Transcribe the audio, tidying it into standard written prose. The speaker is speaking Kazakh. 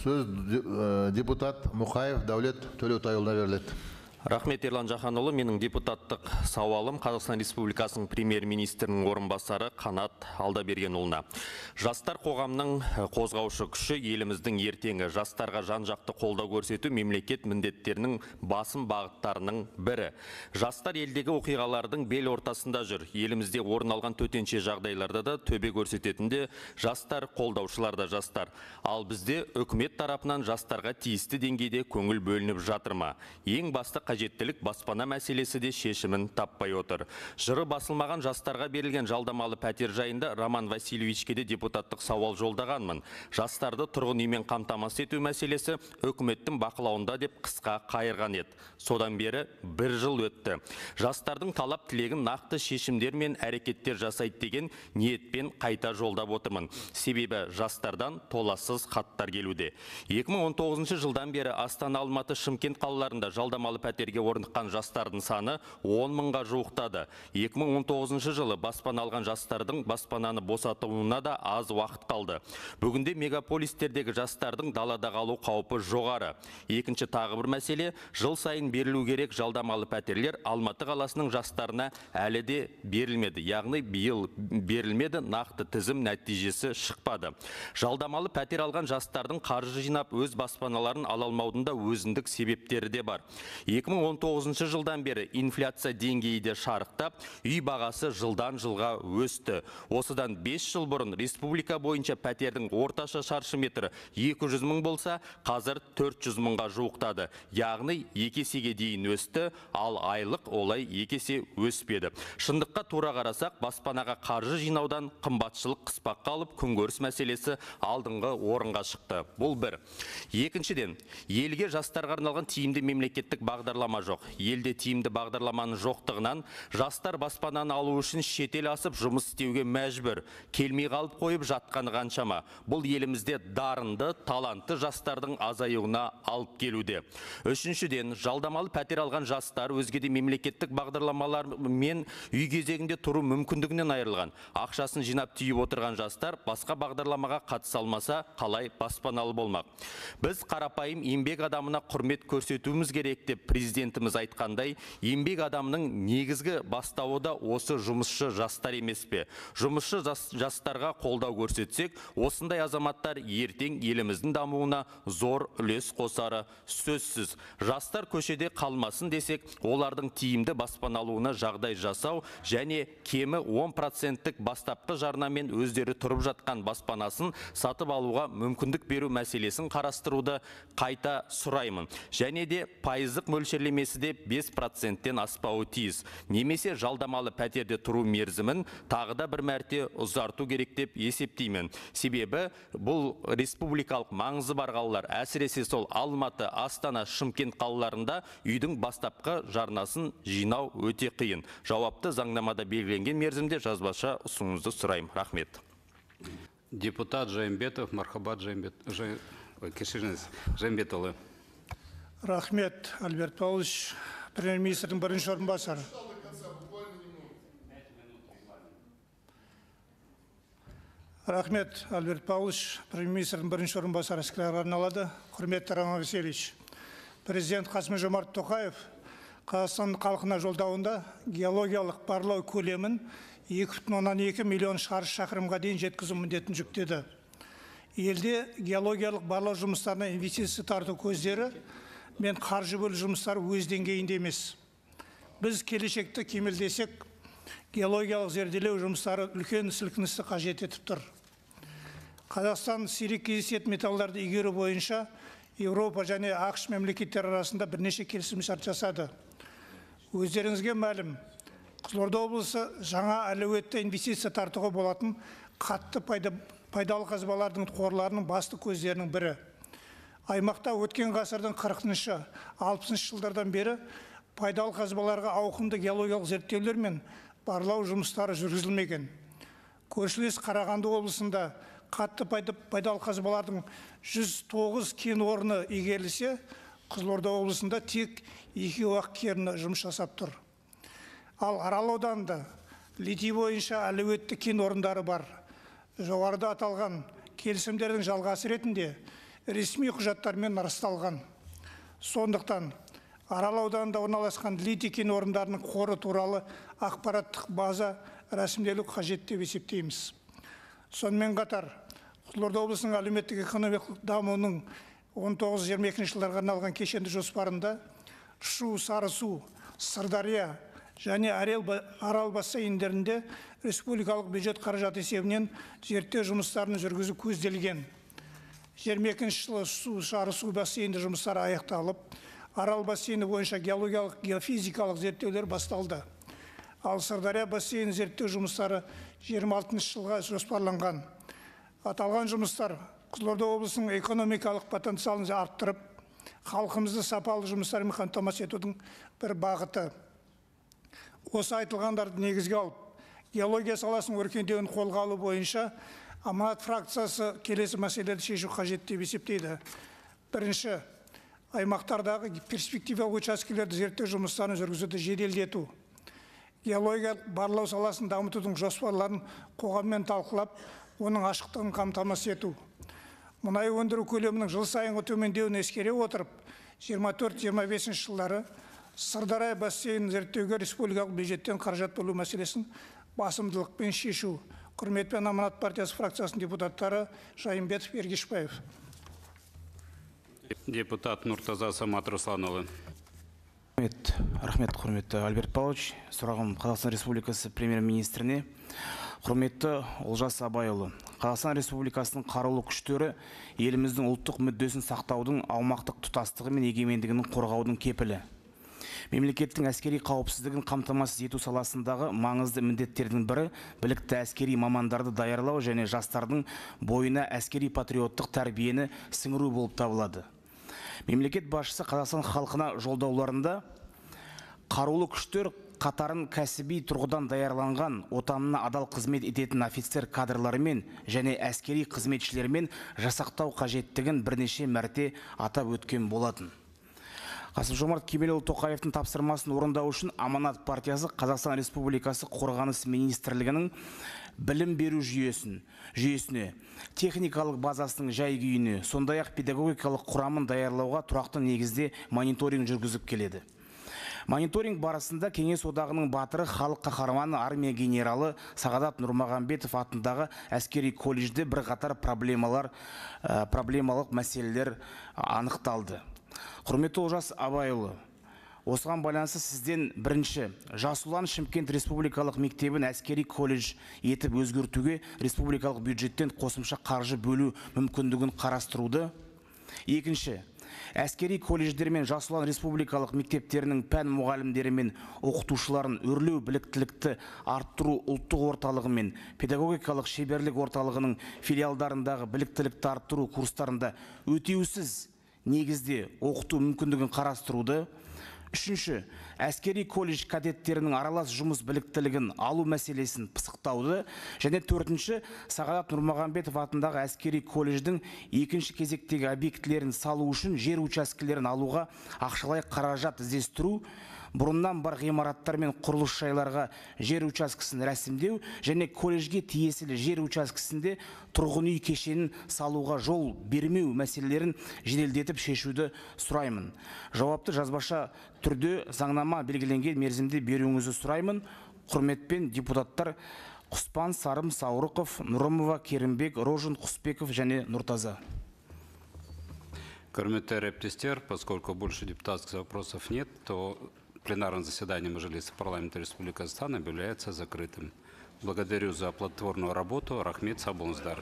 Сөз депутат Мұқаев Дәулет Төлеутайұлына беріледі. Рахмет, Ерлан Жақанұлы. Менің депутаттық сауалым Қазақстан Республикасының премьер-министрінің орынбасары Қанат Алдабергенұлына. Жастар қоғамның қозғаушы күші, еліміздің ертеңі. Жастарға жан-жақты қолдау көрсету мемлекет міндеттерінің басым бағыттарының бірі. Жастар елдегі оқиғалардың бел ортасында жүр. Елімізде орын алған төтенше жағдайларда да төбе көрсететін де жастар, қолдаушылар да жастар. Ал бізде үкімет тарапынан жастарға тиісті деңгейде көңіл бөлініп жатыр ма? Ең басты қажеттілік баспана мәселесі де шешімін таппай отыр. Жыры басылмаған жастарға берілген жалдамалы пәтер жайында Роман Васильевичке де депутаттық сауал жолдағанмын. Жастарды тұрғын үймен қамтамасыз ету мәселесі үкіметтің бақылауында деп қысқа қайырған еді. Содан бері бір жыл өтті. Жастардың талап тілегін нақты шешімдер мен әрекеттер жасайды деген ниетпен қайта жолдап отырмын. Себебі жастардан толассыз хаттар келуде. 2019 жылдан бері Астана, Алматы, Шымкент қалаларында жалдамалы пәтерге орныққан жастардың саны 10 мыңға жуықтады. 2019 жылы баспана алған жастардың баспананы босатуына да аз уақыт қалды. Бүгінде мегаполистердегі жастардың далада қалу қаупі жоғары. Екінші тағы бір мәселе, жыл сайын берілу керек жалдамалы пәтерлер Алматы қаласының жастарына әлі де берілмеді. Яғни биыл берілмеді, нақты тізім нәтижесі шықпады. Жалдамалы пәтер алған жастардың қаржы жинап өз баспаналарын ала алмаудың да өзіндік себептері де бар. 2019 жылдан бері инфляция деңгейі де шарықтап, үй бағасы жылдан жылға өсті. Осыдан 5 жыл бұрын республика бойынша пәтердің орташа шаршы метрі 200 мың болса, қазір 400 мыңға жуықтады. Яғни екі есеге дейін өсті, ал айлық олай екі есе өспеді. Шындыққа тура қарасақ, баспанаға қаржы жинаудан қымбатшылық қыспаққа алып, күнкөріс мәселесі алдыңғы орынға шықты. Бұл бір. Екіншіден, елге жастарға арналған тиімді мемлекеттік бағдарлама жоқ. Елде тиімді бағдарламаның жоқтығынан жастар баспананы алу үшін шетел асып жұмыс істеуге мәжбүр. Келмей қалып қойып жатқаны қаншама. Бұл елімізде дарынды, талантты жастардың азаюына алып келуде. Үшіншіден, жалдамалы пәтер алған жастар өзге де мемлекеттік бағдарламалар мен үй кезегінде тұру мүмкіндігінен айырылған. Ақшасын жинап түйіп отырған жастар басқа бағдарламаға қатыса алмаса, қалай баспаналы болмақ? Біз қарапайым еңбек адамына құрмет көрсетуіміз керек деп президентіміз айтқандай, еңбек адамының негізгі бастауы да осы жұмысшы жастар емес пе? Жұмысшы жастарға қолдау көрсетсек, осындай азаматтар ертең еліміздің дамуына зор үлес қосары сөзсіз. Жастар көшеде қалмасын десек, олардың тиімді баспана алуына жағдай жасау және кемі 10%-тік бастапқы жарнамен өздері тұрып жатқан баспанасын сатып алуға мүмкіндік беру мәселесін қарастыруды қайта сұраймын. Және де пайыздық мөлшерлемесі де 5%-тен аспауы тиіс. Немесе жалдамалы пәтерде тұру мерзімін тағы да бір мәрте ұзарту керек деп есептеймін. Себебі бұл республикалық маңызы бар қалалар, әсіресе сол Алматы, Астана, Шымкент қалаларында үйдің бастапқы жарнасын жинау өте қиын. Жауапты заңнамада белгіленген мерзімде жазбаша ұсынуыңызды сұраймын. Рахмет. Депутат Жайымбетов Мархабат Жайымбетұлы. Рахмет, Альберт Павлович. Премьер-министрдің бірінші орынбасары. Рахмет, Альберт Павлович. Премьер-министрдің бірінші орынбасары Склярға арналады. Құрметті Роман Васильевич, Президент Қасым-Жомарт Тоқаев Қазақстан халқына жолдауында геологиялық барлау көлемін 2,2 миллион шаршы шақырымға дейін жеткізу міндетін жүктеді. Елде геологиялық барлау жұмыстарына инвестиция тарту көздері мен қаржы бөлу жұмыстары өз деңгейінде емес. Біз келешекті кемелдесек, геологиялық зерделеу жұмыстары үлкен сілкіністі қажет етіп тұр. Қазақстан сирек кездесетін металдарды игеру бойынша Еуропа және ақш мемлекеттері арасында бірнеше келісімшарт жасады. Өздеріңізге мәлім, Қызылорда облысы жаңа әлеуетті инвестиция тартуға болатын қатты пайдалы қазбалардың қорларының басты көздерінің бірі. Аймақта өткен ғасырдың 40-шы, 60-шы жылдардан бері пайдалы қазбаларға ауқымды геологиялық зерттеулер мен барлау жұмыстары жүргізілмеген. Көршілес Қарағанды облысында қатты пайдалы қазбалардың 109 кен орны игерілсе, Қызылорда облысында тек 2-ақ керні жұмыс жасап тұр. Ал Арал ауданында литий бойынша әлеуетті кен орындары бар. Жоғарыда аталған келісімдердің жалғасы ретінде Ресми құжаттармен расталған. Сондықтан Арал ауданында орналасқан литий кен орындарының қоры туралы ақпараттық база рәсімделу қажет деп есептейміз. Сонымен қатар, Қызылорда облысының әлеуметтік экономикалық дамуының 19-22 жылдарға арналған кешенді жоспарында Шу, Сарысу, Сырдария және Арал бассейндерінде республикалық бюджет қаражаты есебінен зерттеу жұмыстарын жүргізу көзделген. 22 жылы Шу, Сарысу бассейнді жұмыстары аяқталып, Арал бассейні бойынша геологиялық, геофизикалық зерттеулер басталды. Ал Сырдария бассейні зерттеу жұмыстары 26 жылға жоспарланған. Аталған жұмыстар Қызылорда облысының экономикалық потенциалын арттырып, халқымызды сапалы жұмыстармен қамтамасыз етудің бір бағыты. Осы айтылғандарды негізге алып, геология саласының өркендеуін қолға алу бойынша Аманат фракциясы келесі мәселелерді шешу қажет деп есептейді. Бірінші, аймақтардағы перспективалық учаскелерді зерттеу жұмыстарын жүргізуді жеделдету. Геологиялық барлау саласын дамытудың жоспарларын қоғаммен талқылап, оның ашықтығын қамтамасыз ету. Мұнай өндіру көлемінің жыл сайынғы төмендеуін ескере отырып, 24-25 жылдары Сырдария бассейнін зерттеуге республикалық бюджеттен қаражат бөлу мәселесін басымдылықпен шешу. Құрметпен, Аманат партиясы фракциясының депутаттары Жайымбетов, Ергешбаев. Депутат Нұртаза Самат Русланұлы. Рахмет, рахмет, құрметті Альберт Павлович. Сұрағым Қазақстан Республикасы премьер-министріне. Құрметті Олжас Абайұлы, Қазақстан Республикасының қарулы күштері еліміздің ұлттық мүддесін сақтаудың, аумақтық тұтастығы мен егемендігін қорғаудың кепілі. Мемлекеттің әскери қауіпсіздігін қамтамасыз ету саласындағы маңызды міндеттердің бірі білікті әскери мамандарды даярлау және жастардың бойына әскери патриоттық тәрбиені сіңіру болып табылады. Мемлекет басшысы Қазақстан халқына жолдауларында қарулы күштер қатарын кәсіби тұрғыдан даярланған, отанына адал қызмет ететін офицер кадрларымен және әскери қызметшілермен жасақтау қажеттігін бірнеше мәрте атап өткен болатын. Қасым-Жомарт Кемелұлы Тоқаевтың тапсырмасын орындау үшін Аманат партиясы Қазақстан Республикасы Қорғаныс Министрлігінің білім беру жүйесіне, техникалық базасының жай күйіне, сондай-ақ педагогикалық құрамын даярлауға тұрақты негізде мониторинг жүргізіп келеді. Мониторинг барысында Кеңес Одағының батыры, халық қаһарманы, армия генералы Сағадат Нұрмағамбетов атындағы әскери колледжде бірқатар проблемалық мәселелер анықталды. Құрметті Олжас Абайұлы, осыған байланысты сізден бірінші, Жас ұлан Шымкент республикалық мектебін әскери колледж етіп өзгертуге республикалық бюджеттен қосымша қаржы бөлу мүмкіндігін қарастыруды. Екінші, әскери колледждер мен Жас ұлан республикалық мектептерінің пән мұғалімдері мен оқытушыларын өрлеу біліктілікті арттыру ұлттық орталығы мен педагогикалық шеберлік орталығының филиалдарындағы біліктілікті арттыру курстарында өтеусіз негізде оқыту мүмкіндігін қарастыруды. Үшінші, әскери колледж кадеттерінің аралас жұмыс біліктілігін алу мәселесін пысықтауды. Және төртінші, Сағадат Нұрмағамбетов атындағы әскери колледждің екінші кезектегі объектілерін салу үшін жер учаскелерін алуға ақшалай қаражат іздестіру, бұрыннан бар ғимараттар мен құрылыс жайларға жер учаскесін рәсімдеу және колледжге тиесілі жер учаскесінде тұрғын үй кешенін салуға жол бермеу мәселелерін жеделдетіп шешуді сұраймын. Жауапты жазбаша түрде заңнама белгіленген мерзімде беруіңізді сұраймын. Құрметпен, депутаттар Құспан, Сарым, Саурықов, Нұрымова, Керімбек, Рожин, Құспеков және Нұртаза. Құрметті әріптестер, поскольку больше депутатских запросов нет, то пленарное заседание Мажилиса парламента Республики Казахстан объявляется закрытым. Благодарю за плодотворную работу. Рахмет, сау болыңыздар.